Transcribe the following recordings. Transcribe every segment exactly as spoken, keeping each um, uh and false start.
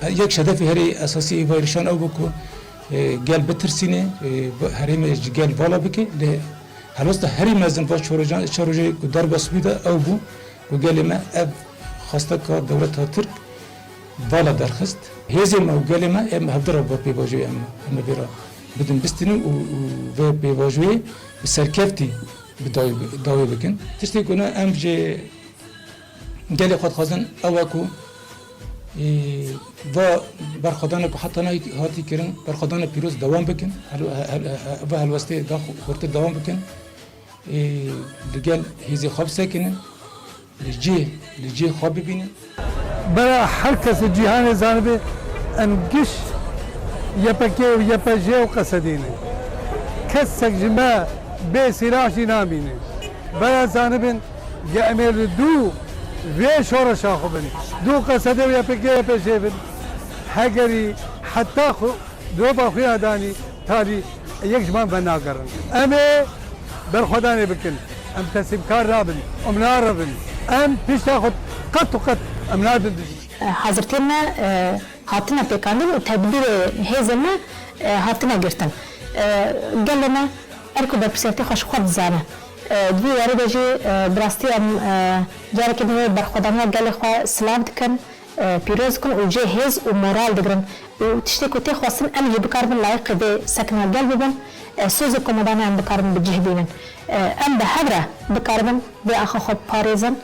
Yek ji hedefê herî esasî ê vê êrişan ew bû ku, e, gel bitirsîne, e, bi-, herêmê ji gel vala bike. Lê helwesta herî mezin va çar rojan, çar rojê ku derbas bû de ew bû ku gelê me ev xwesteka dewleta Tirk vala derxist. Hêzê me û gelê me em hevdira va pêvajoyê em, em ê vê re bidin bistînin û, û vê pêvajoyê bi serkeftî bi dawî, dawî bikin. Tiştê ku ne em ji gelê xwe dixwazin ew e ku, e, va berxwedana ku heta niha hatî kirin, berxwedana pîroz dewam bikin, hel-, hel-, hel-, va helwestê da xu-, xurtir dewam bikin, e, li gel hêzê xwe bisekinin, li cih, li cih xwe bibînin. Bera her kesê cîhanê zanibe em giş Y P G û Y P J û Qesedê ne. Kesek ji me bê sîlah jî namîne. Bera zanibin ge em ê li dû vê şoreşa xwe bin. Dû Qesedê û Y P G Y P J bin. Hegerî heta xwe Doba xwe ya danî talî yek ji van venagerin. Em ê berxwedanê bikin. Em teslîmkar nabin. Em narevin. Em pişta xwe qet û qet em nadin dijî. Hazirtiyên me, e, hatine pêkandin û tedbîrê hêzên me, e, hatine girtin. E, gelê me erk û berpirsiyatê xwe ji xwe dizane. E, di vî warî de jî, e, bi rastî em, e, careke din wê berxwedaniya gelê xwe silav dikin. E, pîroz dikin û cihê hêz û moral digirin û tiştê ku tê xwestin em jî bikaribin layiqê vê sekina gel bibin, e, sozê komedanê em bikaribin bi cih bînin. E, em bi hev re bikaribin vê axa xwe biparêzin,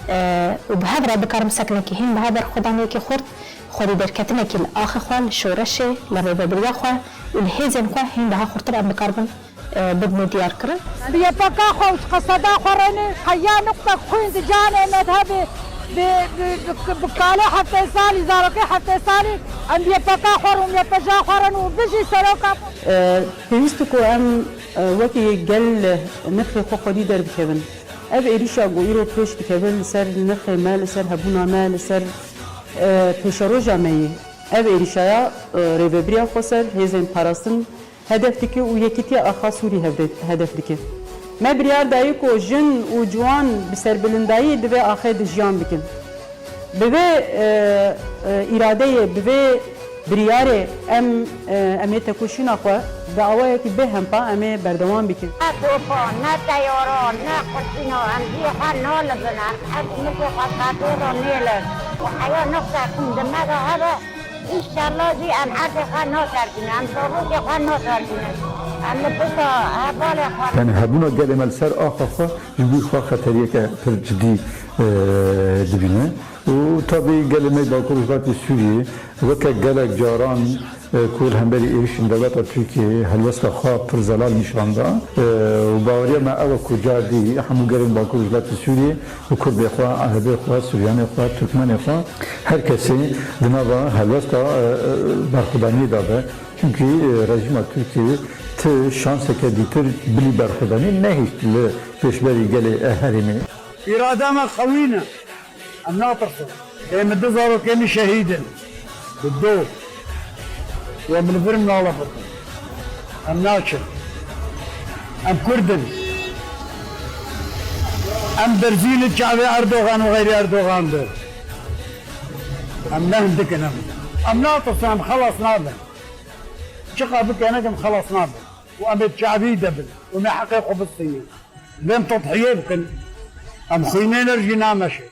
e, û bi hev re bikaribin sekinekî hîn biha berxwedaniyekî xurt, xwedî derketinekî li axê xwe, li şoreşê, li rêvebiriya xwe û li hêzên xwe hîn daha xurtir em bikaribin e, bibne diyarkirin. Bi Y P G xwe û ji qeseda xwe re ne, heya nuqtek xwîn di canê me de hebe, bi, bi, bi, bi kalê heftê salî, zarokê heftê salî, em bi Y P G xwe re û Y P J xwe re ne û bijî seroka. E, pêwîst e ku em, e, wekî gel nirxê xwe xwedî derbikevin. Ev êrîşa ku îro pêş dikeve li ser nirxê me, li ser hebûna me, li ser, e, pêşeroja me yê. Ev êrîşaya, e, rêvebiriya xweser, hêzên parastin, hedef dike û yekîtiya axa Sûrî hevde-, hedef dike. Me biryar dayî ku jin û ciwan bi serbilindayî di vê axê de jiyan bikin. Bi vê, e, e, îradeyê, bi vê biryarê em, e, em ê tekoşîna xwe bi awayekî bêhempa em ê berdewam bikin. Ne topa, ne teyara, ne qurşîna, em cihê xwe nalibin, em ev milkê xwe qetê re nêlin. Û heya nifsa xwîn di me de hebe, Înşallah jî em erdê xwe natersînin, em zarokê xwe natersînin. Em li pişta hevalê xwe. Yani hebûna gelê me li ser axa xwe ji bo xwe xeteriyeke pir cidî, e, dibîne. Û tabî gelê me Bakur Rojhilatê Sûriyê weke gelek caran, e, ku li hemberî êrişên dewleta Tirkiyeyê helwesta xwe pir zelal nîşan da. E, û baweriya me ew e ku cardî hemû gelên Bakur Rojhilatê Sûriyê û Kurdê xwe, Erebê xwe, Suryanê xwe, Tirkmenê xwe, her kesê di nava helwesta, e, e, berxwedaniyê de be. Çimkî, e, rejîma Tirkiyê ti şanseke dîtir bilî berxwedaniyê nehişt li pêşberî gelê, e, herêmê. Îrada me qewî ne. Em natirsin. Ê min du zarokê min şehîd in. Bi do. Û em li vir nalifitin. Em naçin. Em Kurd in. Em berzîn li çavê Erdogan û xeyrî Erdogan de. Em ne hindik in em. Em natirsin, em xelas nabin. Çiqa bike nekin xelas nabin. Û em ê çavî de bin. Û me heqê xwe bistînin. Bên tedhiye bikin. Em xwînê ne jî nameşe.